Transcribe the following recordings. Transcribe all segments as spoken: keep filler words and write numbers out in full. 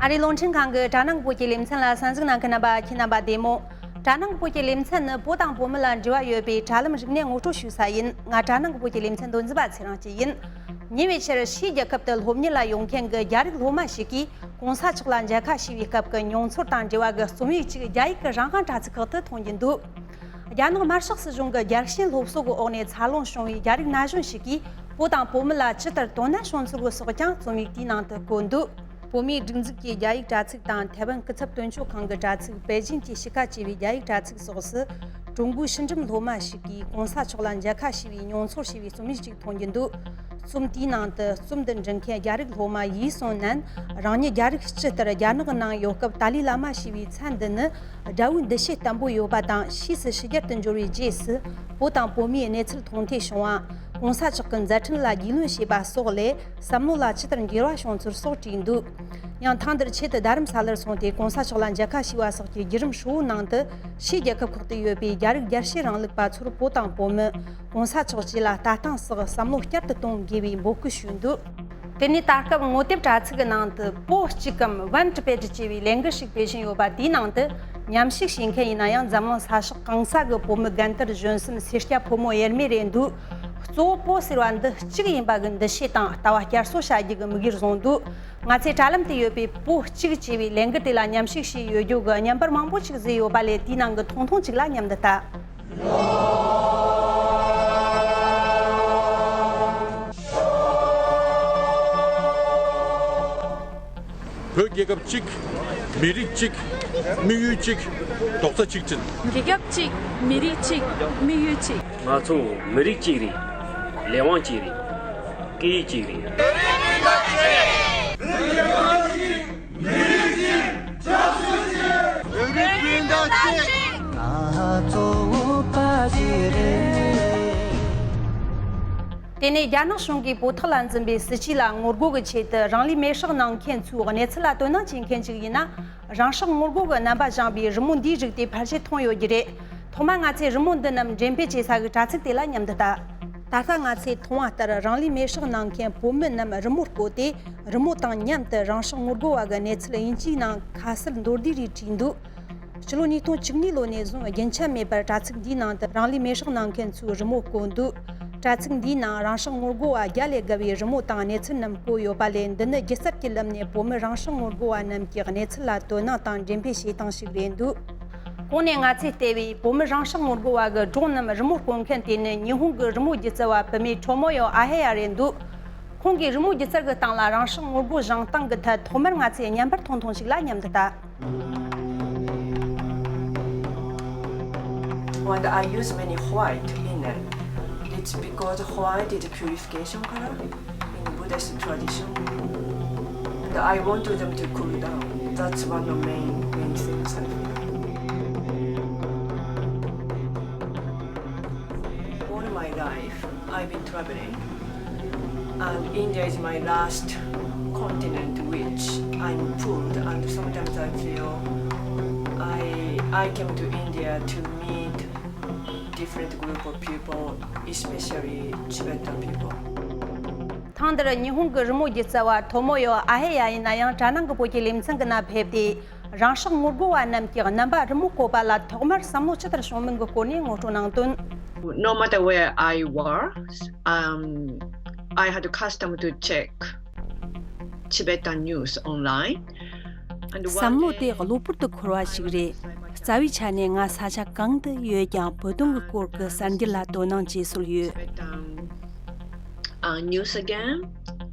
ཨ་རིའི་རླུང་འཕྲིན་ཁང་གི་དྲ་ནང་གི་བོད་ཀྱི་ལེ་ཚན་ལ་གསན་གཟིགས་གནང་མཁན་རྣམ་པ་ཁྱེད་རྣམ་པ་བདེ་མོ། དྲ་ནང་གི་བོད་ཀྱི་ལེ་ཚན་ནི་བོད་དང་བོད་མི་ལ་འབྲེལ་བ་ཡོད་པའི་དྲ་ལམ་རིག་གནས་ངོ་སྤྲོད་ཞུ་ས་ཡིན། ང་དྲ་ནང་གི་བོད་ཀྱི་ལེ་ཚན་མདོ་འཛིན་པ་ཚེ་རིང་སྐྱིད་ཡིན། ཉེ་བའི་ཆར་ཕྱིའི་རྒྱལ་ཁབ་ཏུ་སློབ་གཉེར་ལ་ཡོང་མཁན་གྱི་རྒྱ་རིགས་སློབ་མ་ཞིག་གིས་གོང་ས་མཆོག་ལ་མཇལ་ཁ་ཞུས་པའི་སྐབས་ཀྱི་མྱོང་ཚོར་དང་འབྲེལ་བ་གི་རྩོམ་ཡིག་ཅིག་རྒྱ་ཡིག་གི་རང་དབང་དྲ་ཚིགས་ཁག་ཏུ་མཐོང་རྒྱུ་འདུག་རྒྱ་ནག་དམར་ཤོག་སྲིད་གཞུང་གི་རྒྱལ་ཞེན་སློབ་གསོ་གི་འོག་ནས་འཚར་ལོངས་བྱུང་བའི་རྒྱ་རིགས་ན་གཞོན་ཞིག་གིས་བོད་དང་བོད་མི་ལ་ཇི་ལྟར་དོ་སྣང་བྱུང་ཚུལ་གྱི་སོགས་ཀྱང་རྩོམ་ཡིག་དེའི་ནང་དུ་བཀོད་འདུག་བོད་མིའི་སྒྲིག་འཛུགས་ཀྱི་རྒྱ་ཡིག་དྲ་ཚིགས་དང་ཐའེ་ཝན་སྐུ་ཚབ་དོན་གཅོད་ཁང་གི་དྲ་ཚིགས། པེ་ཅིན་གྱི་གཤིས་ཀ་ཅེས་པའི་རྒྱ་ཡིག་དྲ་ཚིགས་སོགས་སུ། ཀྲུང་གོའི་ཕྱི་འགྲིམ་སློབ་མ་ཞིག་གིས་གོང་ས་མཆོག་ལ་མཇལ་ཁ་ཞུས་པའི་མྱོང་ཚོར་ཞེས་པའི་རྩོམ་ཡིག་ཅིག་མཐོང་རྒྱུ་འདུག་རྩོམ་དེའི་ནང་དུ་རྩོམ་འདི་འབྲི་མཁན་རྒྱ་རིགས་སློབ་མ་ཡི་སུང་ནན། རང་ཉིད་རྒྱ་རིགས་སྤྱི་ལྟར་རྒྱ་ནག་ནང་ཡོད་སྐབས་ཏཱ་ལའི་བླ་མ་ཞེས་པའི་མཚན་འདི་ནི་དགྲ་བོའི་འདུ་ཤེས་བརྟན་པོ་ཡོད་པ་དང་། ཕྱིས་སུ་ཕྱི་རྒྱལ་དུ་འབྱོར་བའི་རྗེས་སུ་བོད་དང་བོད་མིའི་གནས་ཚུལ་མཐོང་ཐོས་བྱུང་བ། གོང་ས་མཆོག་གི་མཛད་འཕྲིན་ལ་རྒྱུས་ལོན་བྱས་པ་སོགས་ལས་བསམ་བློ་ལ་ཇི་ལྟར་འགྱུར་བ་བྱུང་ཚུལ་སོགས་བྲིས་འདུག་ཡང་ཐེངས་འདིར་ཆེད་དུ་རྡ་རམ་ས་ལར་སོང་སྟེ་གོང་ས་མཆོག་ལ་མཇལ་ཁ་ཞུས་པ་སོགས་ཀྱི་བརྒྱུད་རིམ་ཧྲིལ་བོའི་ནང་དུ། ཕྱིའི་རྒྱལ་ཁབ་ཁག་ཏུ་ཡོད་པའི་རྒྱ་རིགས་རྒྱལ་གཅེས་རིང་ལུགས་པ་ཚོར་བོད་དང་བོད་མི། གོང་ས་མཆོག་བཅས་ལ་ལྟ་སྟངས་སོགས་བསམ་བློ་བསྐྱར་དུ་གཏོང་དགོས་པའི་འབོད་སྐུལ་ཞུས་འདུག་དེ་ནས་ད་སྐབས་ངོ་དེབ་དྲ་ཚིགས་ཀྱི་ནང་དུ་བོད་གཅིག་གམ་One Tibet ཅེས་པའི་ལས་འགུལ་ཞིག་སྤེལ་བཞིན་ཡོད་པ་དེའི་ནང་དུ་མཉམ་ཞུགས་བྱེད་མཁན་ཡིན་ན་ཡང་འཛམ་གླིང་ས་ཕྱོགས་གང་ས་གི་བོད་མི་རྒན་དར་གཞོན་གསུམ་སེར་སྐྱ་ཕོ་མོ་དབྱེར་མེད་རེད་འདུག་གཙོ་བོ་བོད་ཟེར་བ་འདི་གཅིག་ཡིན་པ་གི་འདུ་ཤེས་དང་ལྟ་བ་བསྐྱར་གསོ་བྱ་རྒྱུ་གི་དམིགས་ཡུལ་བཟུང་འདུག་ང་ཚོའི་དྲ་ལམ་དུ་ཡོད་པའི་བོད་གཅིག་ཅེས་པའི་ལས་འགུལ་དེ་ལ་མཉམ་ཞུགས་བྱས་ཡོད་རྒྱུ་གི་བརྙན་པར་མང་པོ་ཞིག་བཟོས་ཡོད་པ་ལས་དེའི་ནང་གི་ཐུང་ཐུང་ཅིག་ལ་མཉམ་དུ་ལྟ། བོད་རྒྱལ་ཁབ་གཅིག་མི་རིགས་གཅིག་དམིགས་ཡུལ་གཅིག་རྡོག་རྩ་གཅིག་སྒྲིལ། རྒྱལ་ཁབ་གཅིག་མི་རིགས་གཅིག་དམིགས་ཡུལ་གཅིག་ང་ཚོ་མི་རིགས་གཅིག་རེད། ལས་དབང་གཅིག་རེད། སྐད་ཡིག་གཅིག་རེད། དེ་ནས་རྒྱ་ནག་གཞུང་གིས་བོད་ཐོག་ལ་འཛིན་པའི་སྲིད་བྱུས་ལ་ངོ་རྒོལ་གྱི་ཆེད་དུ་རང་ལུས་མེར་སྲེག་གནང་མཁན་ཚོའི་གནས་ཚུལ་ལ་དོ་སྣང་བྱེད་མཁན་ཞིག་ཡིན་ན། རང་སྲོག་ངོ་རྒོལ་གྱི་རྣམ་པ་སྦྱངས་པའི་རི་མོ་འདིའི་རིགས་དེ་ཕལ་ཆེར་མཐོང་ཡོད་ཀྱི་རེད། ཐོག་མར་ང་ཚོས་རི་མོ་འདི་རྣམས་འགྲེམས་སྤེལ་བྱེད་ས་གི་དྲ་ཚིགས་དེ་ལ་མཉམ་དུ་ལྟ། ད་ལྟ་ང་ཚོས་མཐོང་བ་ལྟར་རང་ལུས་མེར་སྲེག་གནང་མཁན་བོད་མི་རྣམས་རི་མོར་བཀོད་དེ། རི་མོ་དང་མཉམ་དུ་རང་སྲོག་ངོ་རྒོལ་བ་གི་གནས་ཚུལ་དབྱིན་ཇིའི་ནང་ཁ་གསལ་མདོར་བསྡུས་རེ་བྲིས་འདུག་ཕྱི་ལོ་ཉིས་སྟོང་བཅུ་གཉིས་ལོ་ནས་བཟུང་རྒྱུན་ཆད་མེད་པར་དྲ་ཚིགས་འདིའི་ནང་དུ་རང་ལུས་མེར་སྲེག་གནང་མཁན་ཚོའི་རི་མོ་བཀོད་འདུག་དྲ་ཚིགས་འདིའི་ནང་རང་སྲོག་ངོ་རྒོལ་བ་བརྒྱ་ལས་བརྒལ་བའི་རི་མོ་དང་གནས་ཚུལ་རྣམས་བཀོད་ཡོད་པ་ལས། འདི་ནི་སྒྱུ་རྩལ་གྱི་ལམ་ནས་བོད་མི་རང་སྲོག་ངོ་རྒོལ་བ་རྣམས་ཀྱི་གནས་ཚུལ་ལ་དོ་སྣང་དང་འགྲེམས་སྤེལ་བྱེད་སྟངས་ཤིག་རེད་འདུག་གོང་ནས་ང་ཚོས་བལྟས་པའི་བོད་མི་རང་སྲོག་ངོ་རྒོལ་བ་གི་སྒྲུང་རྣམས་རི་མོར་བཀོད་མཁན་དེ་ནི་ཉི་ཧོང་གི་རི་མོ་སྒྱུ་རྩལ་བ་བུད་མེད་ཁྲོ་མོ་ཡོ་ཨ་ཧེ་ཡ་རེད་འདུག་ཁོང་གིས་རི་མོ་སྒྱུ་རྩལ་གྱི་སྟེང་ལ་རང་སྲོག་ངོ་རྒོལ་བཞེངས་སྟངས་ཀྱི་ཐད་ཐོག་མར་ང་ཚོས་བརྙན་པར་ཐུང་ཐུང་ཞིག་ལ་མཉམ་དུ་ལྟ། When I use many white in it, it's because white is a purification color in Buddhist tradition. And I want them to cool down. That's one of the main, main things I feel. All my life, I've been traveling. And India is my last continent which I'm pulled, and sometimes I feel I, I came to India to meet different group of people, especially Tibetan people. ཐེངས་འདིར་ཉི་ཧོང་གི་རི་མོ་སྒྱུ་རྩལ་བ་ཐོ་མོ་ཡོ་ཨ་ཧེ་ཡ་ཡིན་ན་ཡང་། དྲ་ནང་གི་བོད་ཀྱི་ལེ་ཚན་གྱི་ནང་ཕེབས་ཏེ། རང་སྲོག་ངོ་རྒོལ་བ་རྣམས་ཀྱི་རྣམ་པ་རི་མོ་བཀོད་པ་ལ་ཐོག་མར་བསམ་བློ་ཇི་ལྟར་བྱུང་མིན་གྱི་སྐོར་ནས་ངོ་སྤྲོད་གནང་དོན། No matter where I was, um, I had custom to check Tibetan news online. And one བསམ་བློ་དེ་day གློ་བུར་དུ་འཁོར་བ་ཞིག་རེད། རྩ་བའི་ཆ་ནས་ང་ས་ཆ་གང་དུ་ཡོད་ཀྱང་བོད་དོན་གྱི་སྐོར་གྱི་གསར་འགྱུར་ལ་དོ་སྣང་བྱེད་སྲོལ་ཡོད། Tibetan uh, news again,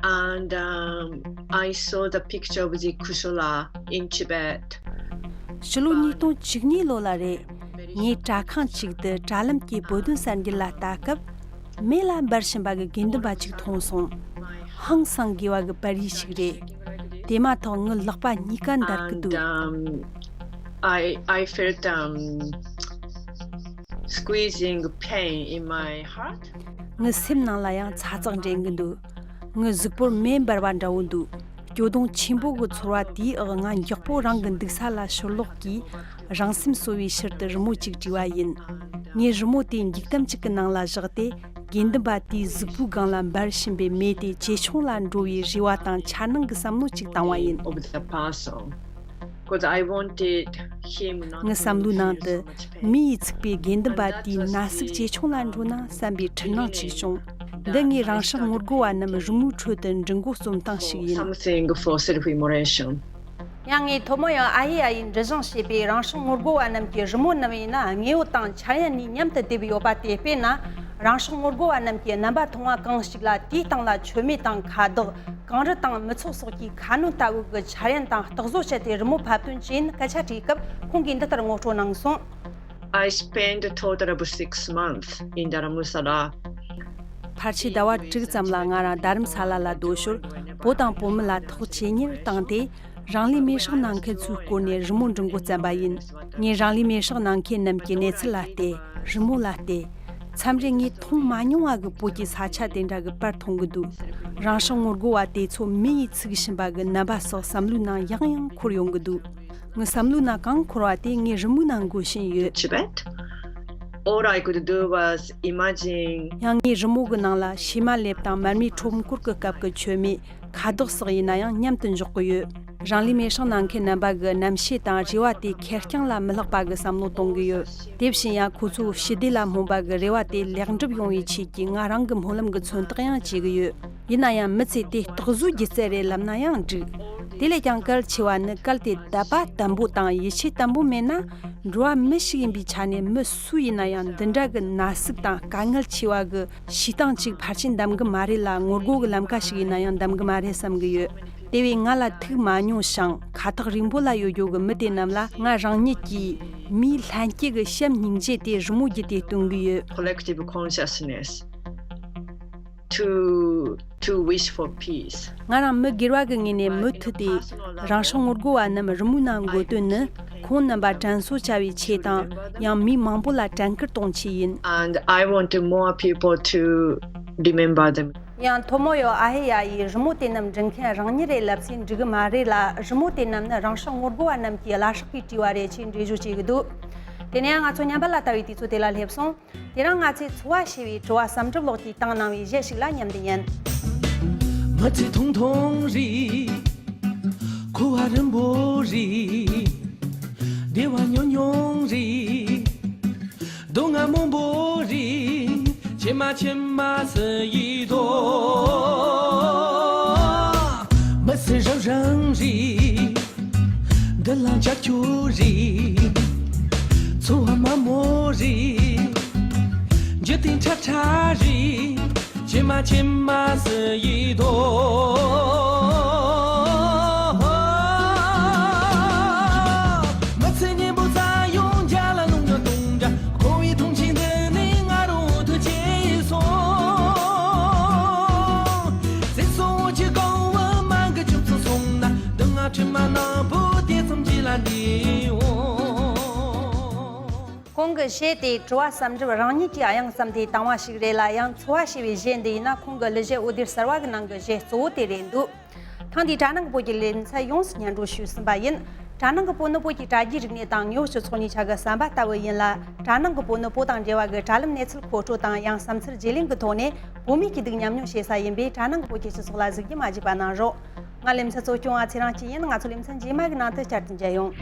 and um, I saw the picture of the Kushola in Tibet. ཕྱི་ལོ་ཉིས་སྟོང་བཅུ་གཉིས་ལོ་ལ་རེད། ངས་དྲ་ཁང་གཅིག་ཏུ་དྲ་ལམ་གྱི་བོད་དོན་གསར་འགྱུར་ལ་ལྟ་སྐབས། མེ་ལ་འབར་བཞིན་པ་གི་དགེ་འདུན་པ་གཅིག་མཐོང་སོང་། ཧང་སང་དགོས་པ་གི་པར་རིས་ཤིག་རེད། དེ་མ་ཐག་ངའི་ལག་པ་གཉིས་ཀ་འདར་གི་འདུག And um, I, I felt um, squeezing pain in my heart. ངའི་སེམས་ནང་ལ་ཡང་ཚ་ཚག་འདྲེན་གི་འདུག་ངའི་གཟུགས་པོར་མེ་འབར་བ་འདྲ་བོ་འདུག་སྐྱོ་གདུང་ཆེན་པོ་གི་ཚོར་བ་དེའི་འོག་ང་མགྱོགས་པོ་རང་གི་འདུག་ས་ལ་ཕྱིར་ལོག་གིས་རང་སེམས་གསོ་བའི་ཕྱིར་དུ་རི་མོ་གཅིག་བྲིས་པ་ཡིན། ངས་རི་མོ་དེ་འགྱིག་དམ་གཅིག་གི་ནང་ལ་བཞག་སྟེ། དགེ་འདུན་པ་དེའི་གཟུགས་པོའི་སྒང་ལ་འབར་བཞིན་པའི་མེ་དེ་ཇེ་ཆུང་ལ་འགྲོ་བའི་རེ་བ་དང་འཆར་སྣང་གི་བསམ་བློ་ཅིག་བཏང་བ་ཡིན། Of the parcel. 'Cause I wanted him not to feel so much pain. ངའི་བསམ་བློའི་ནང་དུ་མེ་ཡིས་ཚིག་པའི་དགེ་འདུན་པ་དེའི་ན་ཟུག་ཇེ་ཆུང་ལ་འགྲོ་ན་བསམ་པའི་འཁྲུལ་སྣང་ཅིག་བྱུང་། འདི་ངས་རང་སྲོག་ངོ་རྒོལ་བ་རྣམས་རི་མོའི་ཁྲོད་དུ་འབྲི་མགོ་རྩོམ་སྟངས་ཤིག་ཡིན། Something for self-immolation. ཡང་ངས་ཐོན་མི་ཡང་ཨ་ཧེ་ཨ་ཡིས་འབྲི་བཟང་བྱས་པའི་རང་སྲོག་ངོ་རྒོལ་བ་རྣམས་ཀྱི་རི་མོ་རྣམས་ཡིན་ན། དངོས་པོ་དང་འཆར་ཡན་གཉིས་མཉམ་དུ་བསྡེབས་ཡོད་པ་དེ་དཔེར་ན། རང་སྲོག་ངོ་རྒོལ་བ་རྣམས་ཀྱི་རྣམ་པ་མཐོང་བ་གང་ཞིག་ལ། དེའི་སྟེང་ལ་མཆོད་མེ་དང་ཁ་བཏགས། གངས་རི་དང་མི་ཚོགས་སོགས་ཀྱི་ཁ་སྣོན་ལྟ་བུ་གི་འཆར་ཡན་དང་རྟགས་བཟོ་བྱས་ཏེ་རི་མོ་ཕབ་སྟོན་བྱས་ཡིན། སྐད་ཆ་དྲིས་སྐབས་ཁོང་གིས་འདི་ལྟར་ངོ་སྤྲོད་གནང་སོང་། I spent a total of six months in Dharamsala. ཕལ་ཆེར་ཟླ་བ་དྲུག་ཙམ་ལ་ང་རང་རྡ་རམ་ས་ལ་ལ་སྡོད་ཞོར། བོད་དང་བོད་མི་ལ་ཐག་ཇེ་ཉེར་བཏང་སྟེ། རང་ལུས་མེར་སྲེག་གནང་མཁན་ཚོའི་སྐོར་ནས་རི་མོ་འབྲི་འགོ་བརྩམས་པ་ཡིན། ངས་རང་ལུས་མེར་སྲེག་གནང་མཁན་རྣམས་ཀྱི་གནས་ཚུལ་ལ་བལྟས། རི་མོ་ལ་བལྟས། མཚམས་རེ་ངས་མཐོང་མ་མྱོང་བ་གི་བོད་ཀྱི་ས་ཆ་དེ་འདྲ་གི་པར་མཐོང་གི་འདུག་རང་སྲོག་ངོ་རྒོལ་བ་དེ་ཚོ་མེ་ཡིས་ཚིག་བཞིན་པ་གི་རྣམ་པ་སོགས་བསམ་བློའི་ནང་ཡང་ཡང་འཁོར་ཡོང་གི་འདུག་ངའི་བསམ་བློའི་ནང་གང་འཁོར་བ་དེ་ངས་རི་མོའི་ནང་འགོད་བཞིན་ཡོད། Tibet. All I could do was imagine. ཡང་ངས་རི་མོ་གི་ནང་ལ་བྱེ་མ་ལེབ་དང་མར་མེའི་ཁྲོམ་སྐོར་གི་སྐབས་ཀྱི་མཆོད་མེ། ཁ་དོག་སོགས་ཡིན་ན་ཡང་མཉམ་དུ་འཇོག་གི་ཡོད། རང་ལུས་མེར་སྲེག་གནང་མཁན་རྣམ་པ་གི་རྣམ་ཤེས་དང་རེ་བ་དེ་ཁེར་རྐྱང་ལ་མི་ལྷག་པ་གི་བསམ་བློ་གཏོང་གི་ཡོད། དེ་བཞིན་ཡང་ཁོ་ཚོའི་ཞི་བདེ་ལ་སྨོན་པ་གི་རེ་བ་དེ་ལེགས་འགྲུབ་ཡོང་བའི་ཆེད་ཀྱི་ང་རང་གི་སྨོན་ལམ་གི་མཚོན་རྟགས་ཡང་བྱེད་ཀྱི་ཡོད། ཡིན་ན་ཡང་མི་ཚེ་དེ་རྟག་བཟོའི་སྒྱུ་རྩལ་རེད་ལབ་ན་ཡང་འགྲིག་དེ་ལས་ཀྱང་གལ་ཆེ་བ་ནི་གལ་ཏེ་དད་པ་བརྟན་པོ་དང་ཡིད་ཆེས་བརྟན་པོ་མེད་ན། འགྲོ་བ་མི་ཞིག་ཡིན་པའི་ཆ་ནས་མི་སུ་ཡིན་ན་ཡང་འདི་འདྲ་གི་ན་ཟུག་དང་དཀའ་ངལ་ཆེ་བ་གི་བྱེད་སྟངས་གཅིག་ཕལ་ཆེར་འདམ་གི་མ་རེད་ལ། ངོ་རྒོལ་གི་ལམ་ཁ་ཞིག་ཡིན་ན་ཡང་འདམ་གི་མ་རེད་བསམ་གི་ཡོད། དེ་བས་ང་ལ་ཐུག་མ་མྱོང་ཞིང་ཁ་ཐག་རིང་པོ་ལ་ཡོད་རྒྱུ་གི་མི་དེ་རྣམས་ལ་ང་རང་ཉིད་ཀྱིས་མིའི་ལྷན་སྐྱེས་གི་བྱམས་སྙིང་རྗེ་དེ་རི་མོ་བརྒྱུད་དེ་སྟོན་གི་ཡོད། Collective consciousness to to wish for peace. ང་རང་མི་སྒེར་བ་གི་ངོས་ནས་མུ་མཐུད་དེ་རང་སྲོག་ངོ་རྒོལ་བ་རྣམས་རི་མོའི་ནང་འགོད་དོན་ནི། ཁོང་རྣམ་པ་དྲན་གསོ་བྱ་བའི་ཆེད་དང་། ཡང་མི་མང་པོ་ལ་དྲན་སྐུལ་གཏོང་ཆེད་ཡིན། And I want more people to remember them. ཡང་ཐོན་མི་ཡང་ཨ་ཧེ་ཡ་ཡིས་རི་མོ་དེ་རྣམས་འབྲི་མཁན་རང་ཉིད་རེད་ལབ་ཚེ་འགྲིག་གི་མ་རེད་ལ། རི་མོ་དེ་རྣམས་ནི་རང་སྲོག་ངོ་རྒོལ་བ་རྣམས་ཀྱི་བླ་སྲོག་གིས་བྲིས་པ་རེད་ཅེས་འགྲེལ་བརྗོད་བྱེད་ཀྱི་འདུག་དེ་ནས་ང་ཚོ་ཉམས་པ་ལ་ལྟ་བའི་དུས་ཚོད་དེ་ལ་སླེབས་སོང་། དེ་རིང་ང་ཚོས་འཚོ་བ་ཞེས་པའི་དྲི་བ་བསམ་གྲུབ་ལགས་ཀྱིས་བཏང་གནང་བའི་གཞས་ཤིག་ལ་ཉམས་འདི་ཉན། མི་ཚེ་ཐུང་ཐུང་རེད། འཁོར་བ་རིང་པོ་རེད། བདེ་བ་ཉུང་ཉུང་རེད། སྡུག་བསྔལ་མང་པོ་རེད། ཕྱི་མ་ཕྱི་མ་སུ་ཡིས་རྟོགས། མི་ཚེ་རིང་རིང་རེད། འདི་ལ་འཇའ་ཆུ་རེད། འཚོ་བ་དམའ་མོ་རེད། འཇིག་རྟེན་ཁྲ་ཁྲ་རེད། ཕྱི་མ་ཕྱི་མ་སུ་ཡིས་རྟོགས། མི་ཚེ་སྙིང་པོ་ཙམ་ཡང་འཇའ་ལ་རླུང་ཉག་དུང་འདྲ། འཁོར་བའི་མཐོང་ཆེན་འདི་ནི་ང་རང་འོ་ཐུག་ཅེས་སོང་། ཟེར་སོང་འོ་ཅི་གང་བུ་མ་གི་ཁྱིམ་ཚང་སོང་ན། སྡུག་བསྔལ་དྲི་མ་ནག་པོ་དེ་ཙམ་གྱིས་ལ་འདི་འོང་། ཁོང་གི་གཞས་དེ་དྲི་བ་བསམ་གྲུབ་རང་ཉིད་ཀྱིས་དབྱངས་བརྩམས་ཏེ་བཏང་བ་ཞིག་རེད་ལ། ཡང་འཚོ་བ་ཞེས་པའི་གཞས་འདི་ཡིན་ན་ཁོང་གི་གླུ་གཞས་འོད་སྡེར་གསར་བ་གི་ནང་གི་གཞས་གཙོ་བོ་དེ་རེད་འདུག་ཐེངས་འདིའི་དྲ་ནང་གི་བོད་ཀྱི་ལེ་ཚན་ཡོངས་སུ་སྙན་སྒྲོན་ཞུས་ཟིན་པ་ཡིན། དྲ་ནང་གི་བོད་ནི་བོད་ཀྱི་དྲ་རྒྱའི་རིག་གནས་དང་དངོས་པོ་སྤྱི་ཚོགས་གཉིས་ཆ་གི་ཟམ་པ་ལྟ་བུ་ཡིན་ལ། དྲ་ནང་གི་བོད་ནི་བོད་དང་འབྲེལ་བ་གི་དྲ་ལམ་གནས་ཚུལ་མཁོ་སྤྲོད་དང་། ཡང་བསམ་ཚུལ་བརྗེ་ལེན་གྱི་ཐོག་ནས་བོད་མིའི་སྐྱིད་སྡུག་མཉམ་མྱོང་བྱེད་ས་ཡིན་པས། དྲ་ནང་གི་བོད་ཀྱི་སྤྱི་ཚོགས་ལ་གཟིགས་རྒྱུ་མ་བརྗེད་པ་གནང་རོགས། ང་ལེ་ཚན་གཙོ་སྐྱོང་བ་ཚེ་རིང་སྐྱིད་ཡིན། ང་ཚོ་ལེ་ཚན་རྗེས་མ་གི་ནང་དུ་བསྐྱར་དུ་མཇལ་ཡོང་།